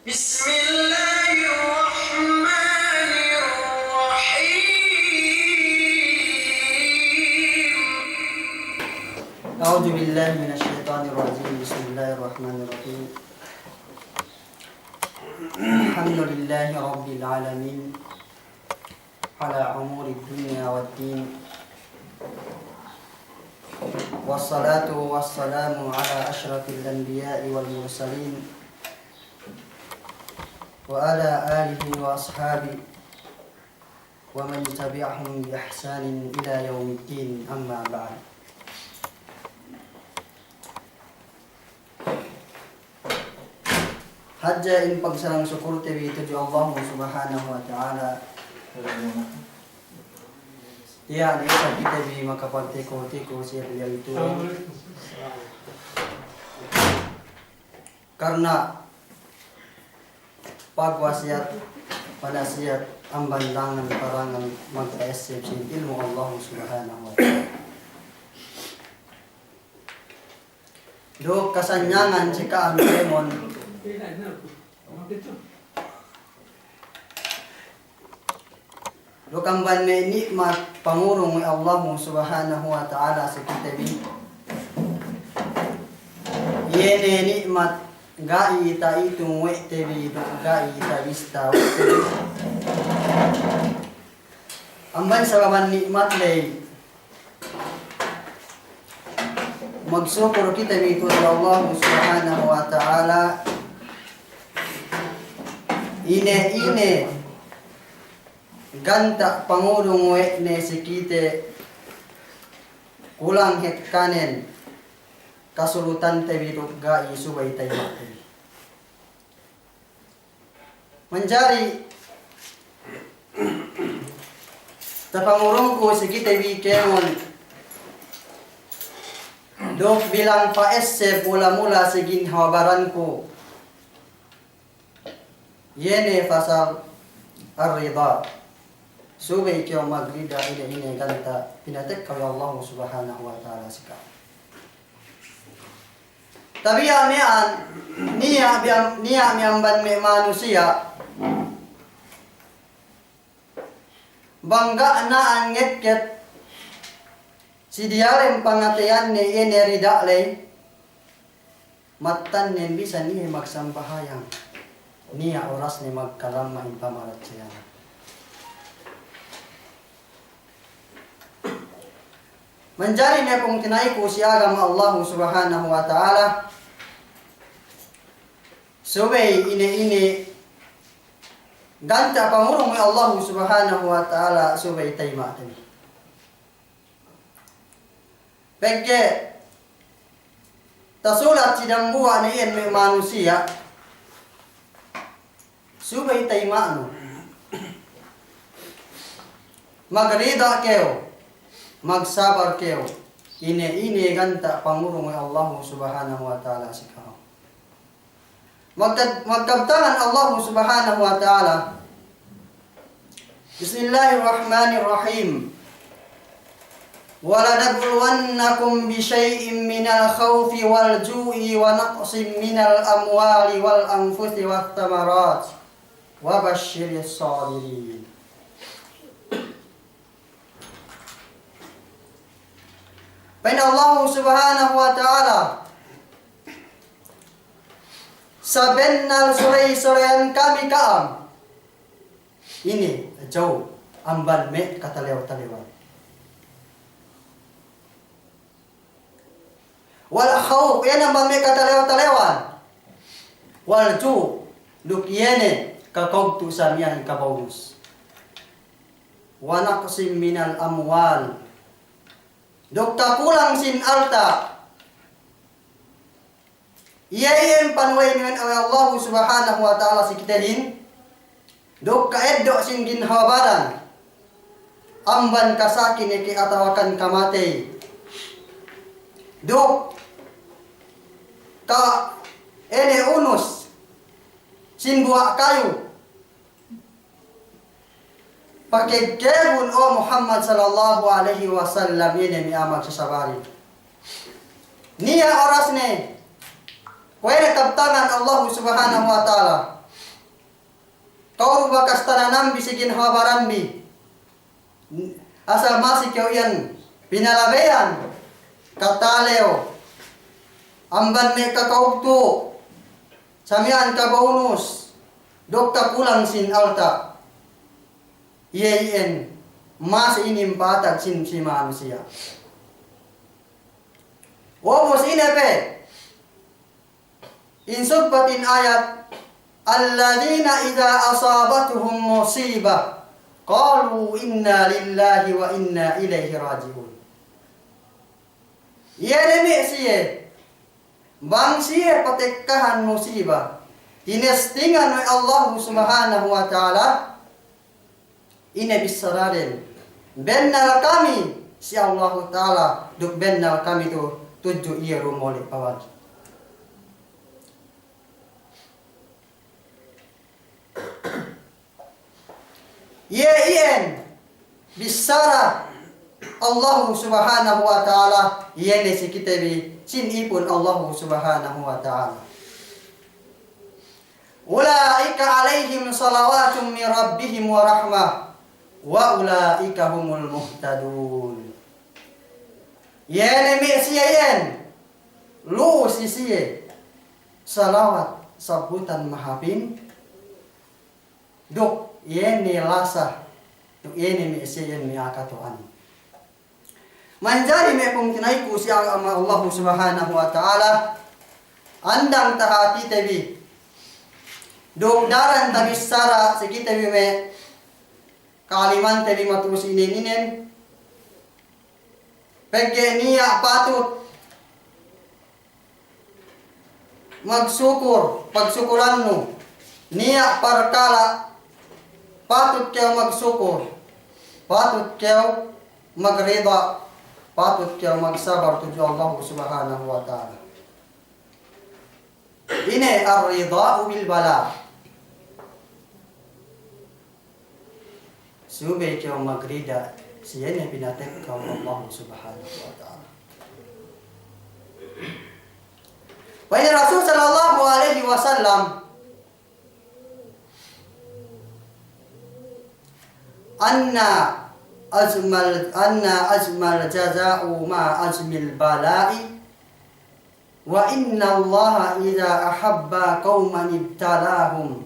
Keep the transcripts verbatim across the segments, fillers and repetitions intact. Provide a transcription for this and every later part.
بسم الله الرحمن الرحيم. أعوذ بالله من الشيطان الرجيم. بسم الله الرحمن الرحيم. الحمد لله رب العالمين على أمور الدنيا والدين. والصلاة والسلام على أشرف الأنبياء والمرسلين وعلى آله وأصحابه ومن تبعهم بإحسان إلى يوم الدين، أما بعد. Hadja in pagsarang sukulte bi tudju Allah Subhanahu wa Ta'ala. Tiya' ne isab kite bi makapagteko-teko si ellew itu'in. Karna pagwasiyat, panasiyat, amban dangan-parangan magpa'esseb sin ilmu' Allah Subhanahu wa Ta'ala. Duk kasanyangan si ka'am kēmon. Duk amban me' ni'mat pangurung we' Allahu Subhanahu wa Ta'ala si kite bi. Iye ne ni'mat ga'i ta'itung we' te bi duk ga'i tabista we' te bi. Amban sababan ni'mat ley, magsukur kite bi tudju Allah Subhanahu wa Ta'ala. Ine-ine ganta' pangurung we' ne si kite, kulang hekkanen kasulutante bi duk ga'i subey tayima'te bi. Manjari tapangurungku si kite bi kēmon duk bilang pa'esseb mula-mula si ginhawa baranku, iye ne pasal ar-rida. Subey kew magrida ine-ine ganta' pinatekka we' Allah Subhanahu wa Ta'ala si ka'am. Tabiya' miya'an, niya' bi am-, niya' miya'an amban me' manusiya', bang ga' na'an ngekket si diyalem pangateyanne iye ne rida' ley, mattannen bisan iye magsambahayang, niya' orasne magkalamma in pamaratsayane. Manjari me' pungtina'iku si agama Allahu Subhanahu wa Ta'ala, subey ine-ine ganta' pangurung we' Allahu Subhanahu wa Ta'ala subey tayima'te bi. Pegge' tasulat si dambuwa' ne iyan me' manusiya', subey tayima'nu. Magrida kew, magsabar kew, ine-ine ganta' pangurung we' Allahu Subhanahu wa Ta'ala si ka'am. Magkab-, magkabtangan Allahu Subhanahu wa Ta'ala. Bismillahirrahmanirrahim. ولنبلونكم بشيء من الخوف والجوع ونقص من الأموال والأنفس والثمرات وبشر الصابرين. Pa'in Allahu Subhanahu wa Ta'ala, sabennal suley-suleyan kami ka'am. Ine, jawab, amban me' katalew-talewan. Wal khawf, iye ne amban me' katalew-talewan. Wal ju', duk iye ne kakogtu' sa miya'an kabaunus. Wa naqsin minal amwal. Duk kakulang sin alta'. Iye iyan panuwey niyan we' Allahu Subhanahu wa Ta'ala si kitehin. Duk ka'eddo' sin ginhawa baran. Amban kasaki ne ke atawakan kamatey. Duk ka ene unus sin buwa' kayu. Pakeggebun, o Muhammad sallallahu alaihi wasallam, ine me' a'a magsasabarin. Niya' orasne, kuwe' ne kabtangan Allahu Subhanahu wa Ta'ala. Kew du bakas tananambi si ginhawa baranbi. Asal masi kew iyan pinalabeyan katalew amban me' kakaugtu', samiyan kabonus, duk kakulang sin alta'. Iye iyan masi inin patag sin si manusiya'. Ubus ine pe, in sugpat in ayat, "Alladhina idha asabatuhum musibah, qalu inna lillahi wa inna ilaihi raji'un." Iye ne me' siye, bang siye patekkahan musiba, tinestingan we' Allahu Subhanahu wa Ta'ala, ine bissaraden, bennal kami si Allahu Ta'ala, duk bennal kami tu tudju iye du mole' pawali. Iye iyan bissara Allahu Subhanahu wa Ta'ala, iye ne si kite bi, sin ipun Allahu Subhanahu wa Ta'ala. Ulaika alaihim salawatun min rabbihim wa rahmah, wa ulaika humul muhtadun. Iye ne me' siye iyan, lu'u si siye salawat, sabbutan mahapin, duk iye ne lasa, duk iye ne me' siye iyan me' akato'an. Manjari me' pungtina'iku si agama Allahu Subhanahu wa Ta'ala, andang tahatite bi, duk daran tabissara si kite bi me' ka'alimante bi matu'u si inin-inen, pegge' niya' patut magsukur, pagsukurannu. Niya' parkala' patut kew magsukur, patut kew magrida, patut kew magsabar tudju Allahu Subhanahu wa Ta'ala. Ine ar-rida'u bil bala'. Subey kew magrida si iye ne pinatekka we' Allahu Subhanahu wa Ta'ala. Pa'in Rasul sallallahu alaihi wasallam, anna azmal, anna azmal jaza'u ma'a azmil bala'i, wa innallaha idha ahabba qauman ibtalahum,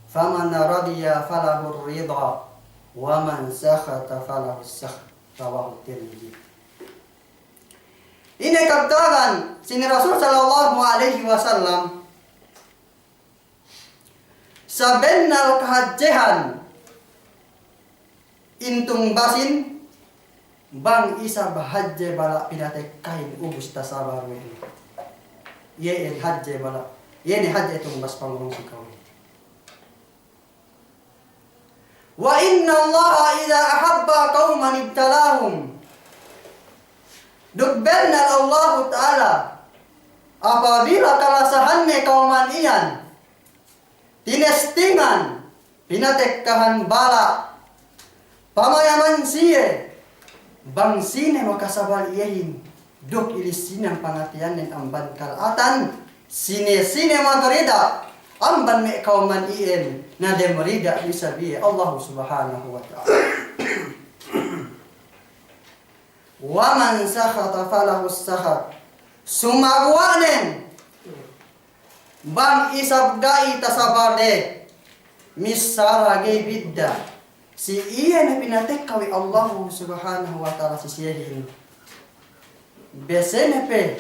faman radiya falahur rida, wa man sakhata falahus sakht. Rawahu Tirmidzi. Ine kabtangan sin Rasul sallallahu alaihi wasallam, sabennal kahadjehan in tungbasin, bang isab hadje bala' pinatekkahin ubus tasabar we' ne. Iye ne hadje bala', iye ne hadje tungbas pangurung si kawin. Wa innallaha idha ahabba qauman ibtalahum. Duk bennal Allahu Ta'ala, apabila kalasahanne kawman iyan, tinestingan, pinatekkahan bala', pamayaman siye, bang sine makasabal iyehin, duk ilis sine pangatiyannen amban kala'atan, sine-sine magrida amban me' kawman iyan, na dem rida isab iye Allahu Subhanahu wa Ta'ala. Wa man sakhata falahus sakhat. Sumaguwa'nen, bang isab ga'i tasabarde, missāra ga'i bidda' si iye ne pinatekka we' Allahu Subhanahu wa Ta'ala si siyehin. Besene pe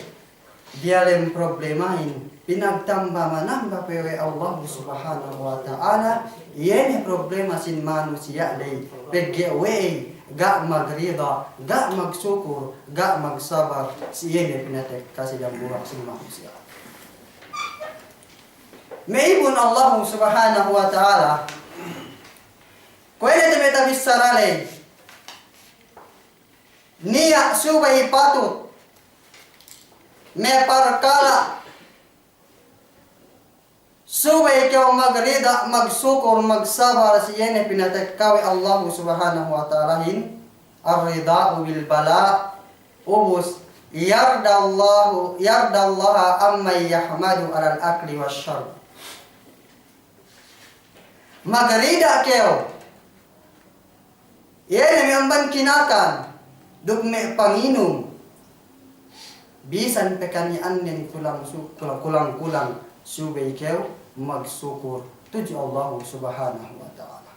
diyalem problemahin, pinagtamba-manamba pe we' Allahu Subhanahu wa Ta'ala iye ne problema sin manusiya' ley, pegge' we'ey ga' magrida, ga' magsukur, ga' magsabar si iye ne pinatekka si dambuwa' sin manusiya'. Me' ipun Allahu Subhanahu wa Ta'ala, kuwe' ne te me' tabissara ley, niya' subey patut me' parkala', subey kew magrida, magsukur, magsabar si iye ne pinatekka we' Allahu Subhanahu wa Ta'alahin, ar-rida'u bil bala', ubus, yardallahu, yardallaha amman yahmadu alal akli wash-shurb. Magrida kew. Iye ne me' amban kinakan, duk me' panginum. Bisan pe kaniyanen kulang su-, kulang, kulang-kulang subey kew magsukur tudju Allahu Subhanahu wa Ta'ala.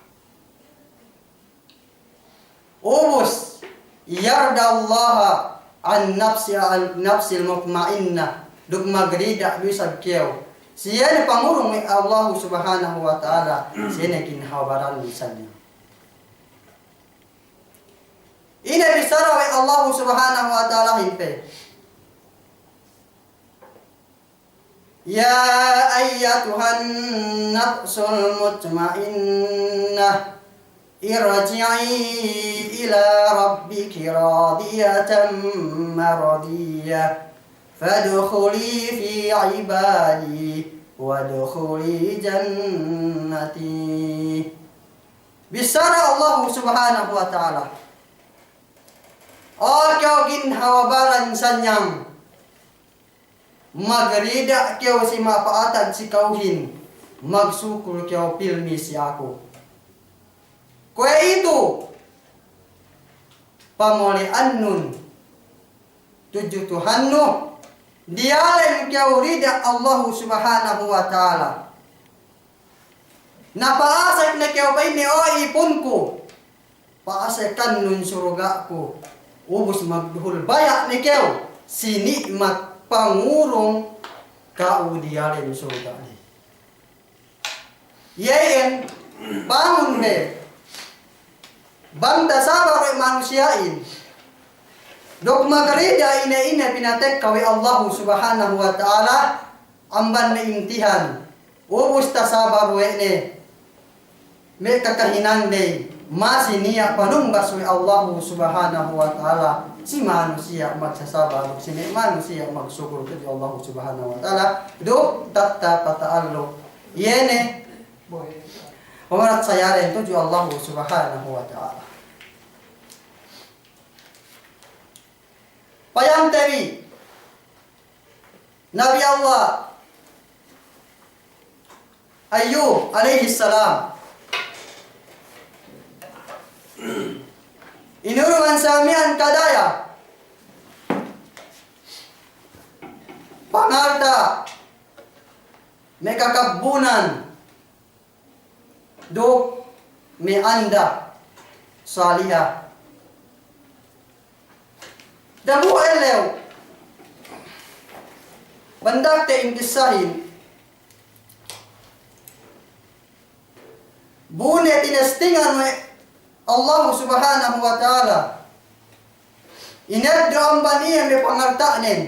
Ubus, yardallaha an nafsi, an nafsil mutma'innah. Duk magrida du isab kew si iye ne pangurung we' Allahu Subhanahu wa Ta'ala, si iye ne ginhawa baran misalnya. Ine bissara we' Allahu Subhanahu wa Ta'alahin pe. يا أيتها النفس المطمئنة ارجعي إلى ربك راضية مرضية فادخلي في عبادي وادخلي جنتي. Bissara Allahu Subhanahu wa Ta'ala, "O kew ginhawa baran sanyang, magrida kew si mapa'atan si ka'uhin, magsukur kew pilmi si aku." Kuwe'itu pamole'annun tudju Tuhannu, diyalem kew rida Allahu Subhanahu wa Ta'ala. Na pa'asek ne kew pa'inne, "O ipunku, pa'asekannun surga'ku, ubus magduhul baya' ne kew si ni'mat pangurung ka'u diyalem surga' ley." Iye'en, bangun be. Bang tasabar we' manusiya'in duk magrida ine-ine pinatekka we' Allahu Subhanahu wa Ta'ala, amban me' imtihan. Ubus tasabar we' ne, me' kakahinang ley, masi niya' panumbas we' Allahu Subhanahu wa Ta'ala si manusiya' magsasabar, si me' manusiya' magsukur tudju Allahu Subhanahu wa Ta'ala, duk tattap pata'alluk iye ne pamaratsayalen tudju Allahu Subhanahu wa Ta'ala. Payamte bi Nabi Allah Ayyub alayhis salam, inurungan sa miya'an kadaya pangalta', me' kakabbunan, duk me' anda saliha. Dambuwa' ellew, bang da'akte in kissahin, bu ne tinestingan we' Allahu Subhanahu wa Ta'ala, ineddo' amban iye me' pangalta'nen.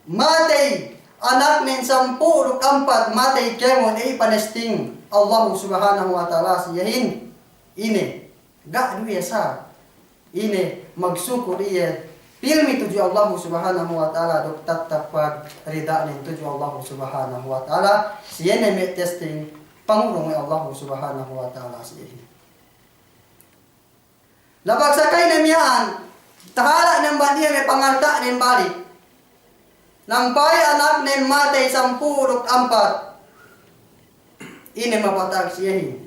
Matey anaknen sampū' duk ampat, matey kēmon, ey, panesting Allahu Subhanahu wa Ta'ala si iyehin. Ine, ga' du iye sa, ine, magsukur iye, pilmi tudju Allahu Subhanahu wa Ta'ala, duk tattap pagrida'nen tudju Allahu Subhanahu wa Ta'ala, si iye ne me' testing pangurung we' Allahu Subhanahu wa Ta'ala si iyehin. Na pagsakayne miya'an, tahala' ne amban iye me' pangalta'nen balik. Nampay anaknen matey sampū' duk ampat. Ine mapata'ak si iyehin?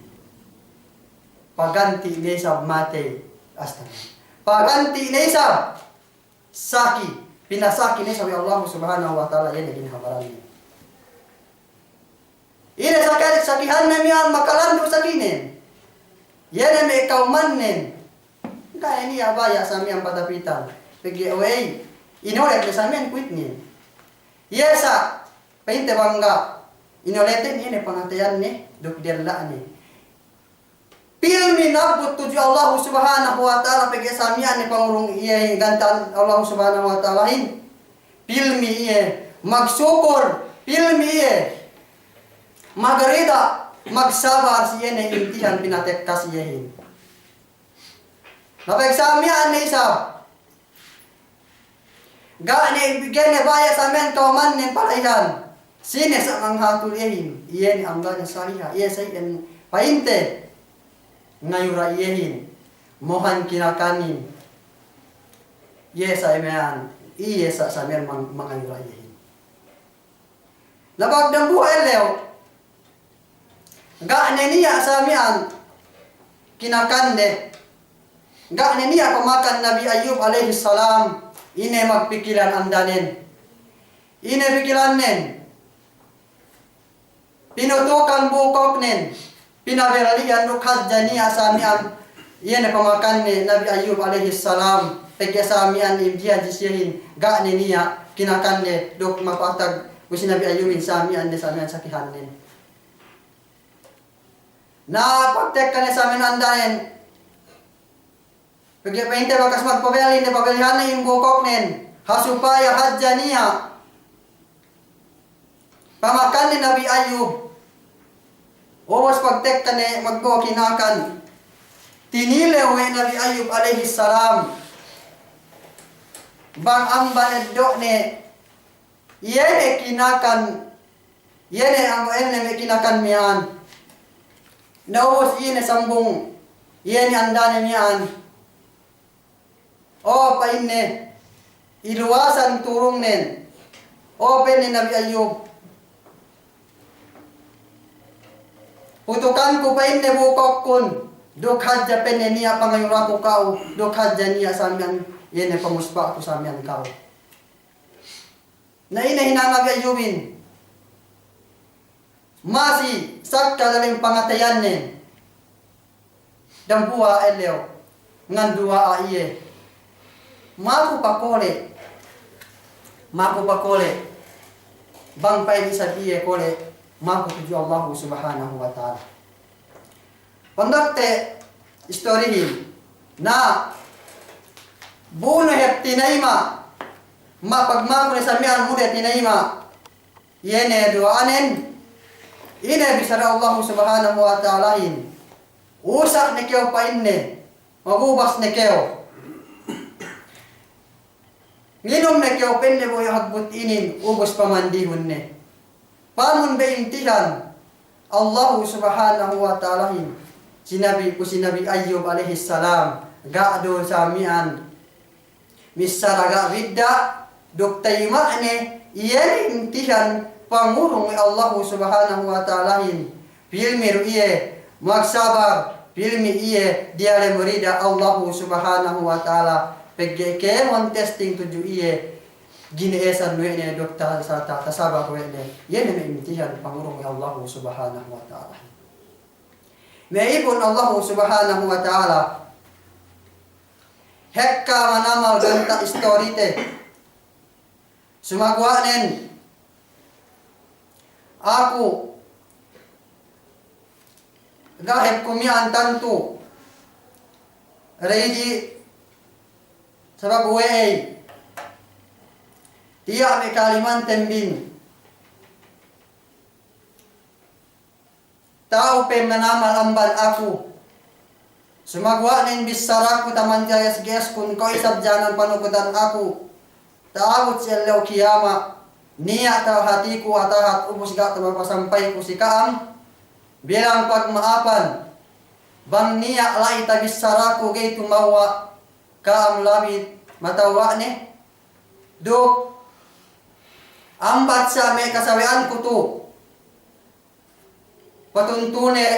Paganti' ne isab matey. Astaga. Paganti' ne isab saki, pinasaki ne isab we' Allahu Subhanahu wa Ta'ala, iye ne ginhawa baranne. Ine saki, sakihanne miya'an makalandu' sakinen. Iye ne me' kawmannen. Ga' ne niya' baya' sa miya'an patapitan. Pegge' we'ey, inolet ne sa miya'an kuwitnen. Iye sa, pa'inte bang ga' inoletin, iye ne pangateyanne duk della'ne. Pilmi nabbut tudju Allahu Subhanahu wa Ta'ala, pegge' sa miya'an ne pangurung iye ganta'an Allahu Subhanahu wa Ta'alahin. Pilmi iye magsukur, pilmi iye magrida, magsabar si iye ne imtihan pinatekka si iyehin. Na pegge' sa miya'an ne isab, ga' ne, ga'i ne baya' sa miya'an kawmannen pala'ihan. Sine sa' mangahatul iyehin? Iye ne andane saliha. Iye sa iyan pa'inte ngayura iyehin, mo'ohan kinakanin. Iye sa miya'an, iye sa, sa miya'an mang-, mangayura iyehin. Na bang dambuwa' ellew, ga' ne niya' sa miya'an kinakanne. Ga' ne niya' pamakan Nabi Ayyub alayhis salam, ine magpikilan andanen. Ine pikilannen? Pinutukan bukoknen, pinabelli'an duk hadja niya' sa miya'an, iye ne pamakanne Nabi Ayyub alayhis salam, pegge' sa miya'an imjihan si siyehin, ga' ne niya' kinakanne duk mapatag we' si Nabi Ayyubin sa miya'an ne sa miya'an sakihannen. Na pagtekka ne sa miya'an andanen, pegge' pa'inte bakas magpabelli ne, pabellihanne in bukoknen, ha supaya hadja niya' pamakanne Nabi Ayyub. Ubus pagtekka ne magbo'o kinakan. Tinilew we' Nabi Ayyub alayhis salam bang amban eddo'ne iye ne kinakan, iye ne amban enne me' kinakan miya'an. Na ubus iye ne sambung, iye ne andane miya'an. O pa'inne, iluwasan turungnen. O pa'inne Nabi Ayyub, putukanku pa'inne bukokkun, duk hadja pa'inne niya' pangayuraku ka'u, duk hadja niya' sa miya'an iye ne pamuspa'ku sa miya'an ka'u. Na ine hinang Nabi Ayyubin? Masi sakka dalem pangatayannen. Dambuwa' ellew nganduwa'a iye. Maku pakole'. Maku pakole'. Bang pa'in isab iye kole', maku tudju Allahu Subhanahu wa Ta'ala. Pandakte istorihin, na bu ne hep tinayima', ma' pagmaku ne sa miya'an bu ne tinayima' iye ne duwa'anen, ine bissara Allahu Subhanahu wa Ta'alahin, usa' ne kew pa'inne, magubas ne kew. Nginum ne kew pa'inne bohe' hagbut inin, ubus pamandihun ne. Pamun be imtihan Allahu Subhanahu wa Ta'alahin si Nabi, pu si Nabi Ayyub alayhis salam, ga' du sa miya'an missara ga' bidda', duk tayima'ne iye ne imtihan pangurung we' Allahu Subhanahu wa Ta'alahin. Pilmi du iye magsabar, pilmi iye diyalem rida Allahu Subhanahu wa Ta'ala. Pegge' kēmon testing tudju iye, gine'esan we' ne duk ta-, sa-, ta-, tasabar we' ne. Iye ne me' imtihan pangurung we' Allahu Subhanahu wa Ta'ala. Me' ipun Allahu Subhanahu wa Ta'ala, hekka manamal ganta' istorite. Sumaguwa'nen, aku ga' hep ku miya'an tantu ready, sabab we'ey, tiya' me' Kalimantan bin ta'u pe manamal amban aku. Sumaguwa'nen bissaraku taman tiyayas geskun, ko' isab janan panukutan aku. Ta'abut si ellew kiyama, niya' tahatiku atahat ubus ga' tapasampayku si ka'am bilang pagma'apan. Bang niya' la'i tabissaraku ga'i tumewwa', ka'am labi matewwa' ne. Duk ambat sa me' kasawe'anku tu. Patuntune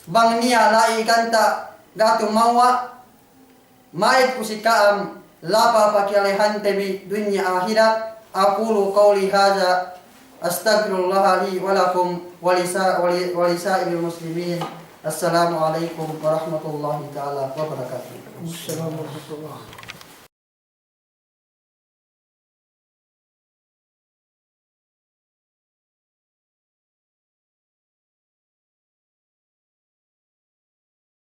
bang niya' la'i ganta' ga' tumewwa', ma'id ku si ka'am, lapa pakiyalehante bi dunya ahirat. Aqulu qawli hadha, astaghfirullaha li wa lakum wa lisa-, wa li-, wa lisa'iril muslimin. Assalamu alaikum warahmatullahi ta'ala wabarakatuh. Assalamu alaikum.